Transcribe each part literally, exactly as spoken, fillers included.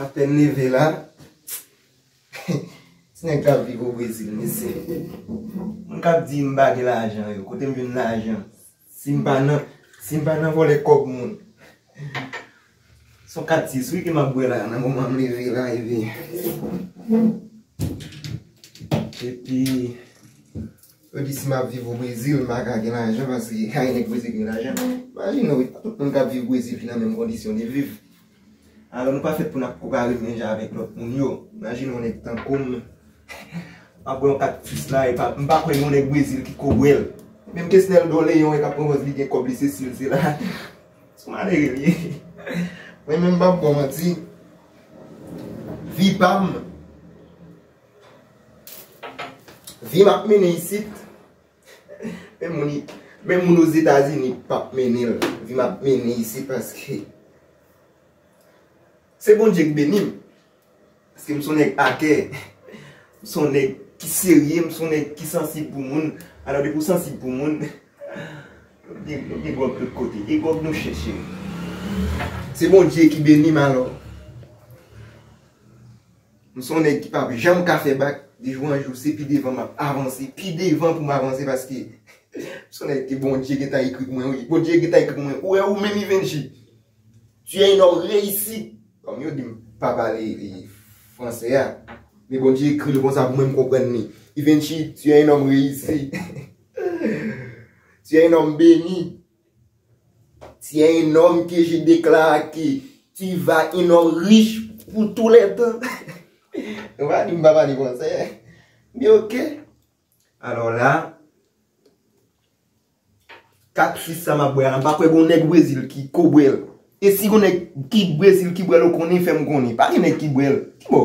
Apèn leve la. Ti nèg k ap viv o Brezil, mesye. Moun k ap di m pa gen lajan yo, kote m jwenn lajan? Si m pa nan, si m pa nan vòlè kòb moun. Se yon kat sis wi ke m ap bwè la, nan moman m leve la, epi. Epi, yo di si m ap viv o Brezil, m pa ka gen lajan, paske ay nèg Brezil gen lajan. Imajine w, wi, pa tout moun k ap viv Brezil ki nan menm kondisyon de viv. Alò, nou pa fèt pou n ap konpare menm jan avèk lòt moun yo. Imajine yon nèg tankou m, m ap bwè yon kat sis la, e pa, m pa kwè yon nèg Brezil ki ko bwè l. Menm Kesnel Doleyon, e k ap pran pòz li gen kòb li, se sil, se la. Se malere li ye. Mwen menm, m p ap ba w manti. Vi pa m. Vi m ap mennen isit. Men moun, men moun Ozetazini p ap mennen l. Vi m ap mennen isit paske se Bondye k beni m. Paske m se yon nèg akè. M se yon nèg ki serye, m se yon nèg ki sansib pou moun. Alò, depi w sansib pou moun, nou gen, nou gen gwòg tout kote. E gwòg nou chèche. Se Bondye ki beni m alò. M se yon nèg ki p ap janm ka fè bak. De jou an jou, se pi devan m ap avanse. Pi devan pou m avanse paske m se yon nèg ke Bondye gentan ekri pou mwen, wi. Bondye gentan ekri pou mwen. Ou wè, ou menm, Ivenchi. Tu es un homme réussi. Kòm yo di m pa pale, e, fransè a. Men Bondye ekri l konsa pou mwen m konprann li. Ivenchi, tu es un homme réussi. Tu es un homme béni. Tu es un homme que je déclare que tu vas un homme riche pour tous les temps. Ou pa di m pa pale fransè. Men ok. Alò la, kat sis sa m ap bwè a, m pa kwè gon nèg Brezil ki ko bwè l. E si gon nèg ki Brezil ki bwè l, ou konnen, fè m konnen. Pa gen nèg ki bwè l. Ki bò?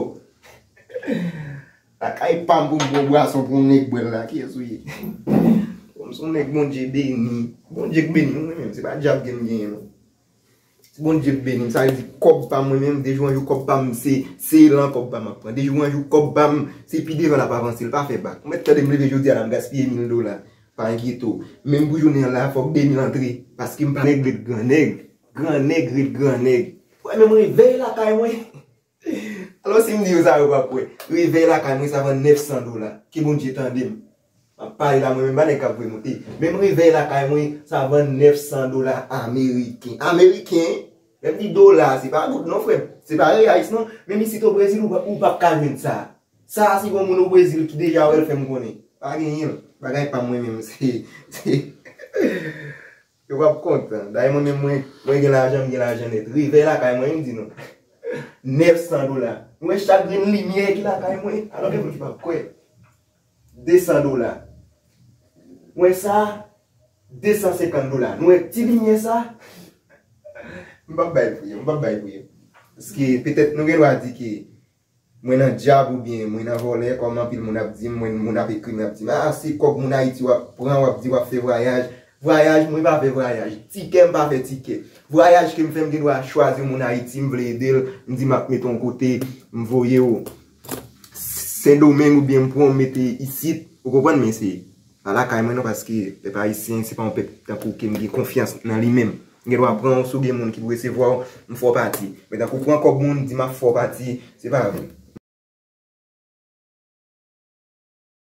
Lakay pa m pou m pran bwason pou yon nèg bwè l la. Kiyès ou ye? Bon, m se yon nèg Bondye beni. Bondye k beni m, mwen menm. Se pa djab ke m genyen, non. Si Bondye beni m, sa vle di kòb pa m mwen menm, de jou an jou kòb pa m, se, se lan kòb pa m ap pran. De jou an jou kòb pa m, se pi devan l ap avanse, l pa fè bak. Ou mèt tande m leve jodi a la, m gaspiye mil dola. Pa enkyete w. Menm pou jounen an la, fòk de mil antre. Paske m pa nèg ret gran nèg. Gran nèg ret gran nèg. Ou wè menm revèy lakay mwen. Alò, si m di yo sa, yo p ap kwè. Revèy lakay mwen, sa vann nèf san dola. Ke Bondye tande m. M ap pale la, mwen menm, pa nèg k ap voye monte. Menm revèy lakay mwen, sa vann nèf san dola ameriken. Ameriken, lè m di dola, se pa goud non, frè m. Se pa reyais non. Menm isit o Brezil, ou, ou p ap ka jwenn sa. Sa, si gon moun o Brezil ki deja wè l, fè m konnen. Pa genyen l. Bagay pa m mwen menm, se, se, yo p ap kontan. Dayè mwen menm, mwen, mwen gen lajan, m gen lajan nèt. Revèy lakay mwen, m di nou. Nèf san dola. Mwen chak grenn limyè ki lakay mwen. Alò, gen moun ki p ap kwè. De san dola. Mwen sa, de san senkant dola. Nou wè ti limyè sa? M p ap bay pou yo, m p ap bay pou yo. Paske petèt nou gen dwa di ke mwen nan djab oubyen mwen nan vòlè, kòm anpil moun ap di m, mwen, moun ap ekri m, ap di m, a, se kòb moun Ayiti w ap pran, w ap di w ap fè vwayaj. Vwayaj, mwen pa fè vwayaj. Tikè, m pa fè tikè. Vwayaj ke m fè, m gen dwa chwazi yon moun Ayiti, m vle ede l, m di m ap mete yon kote, m voye w Sendomeng oubyen m pran w mete isit, ou konprann, men se pa lakay mwen non, paske pèp ayisyen se pa yon pèp tankou ke m gen konfyans nan li menm. M gen dwa pran w, si w gen moun ki pou resevwa w, m fè w pati. Men tankou pran kòb moun, di m ap fè w pati, se pa vre.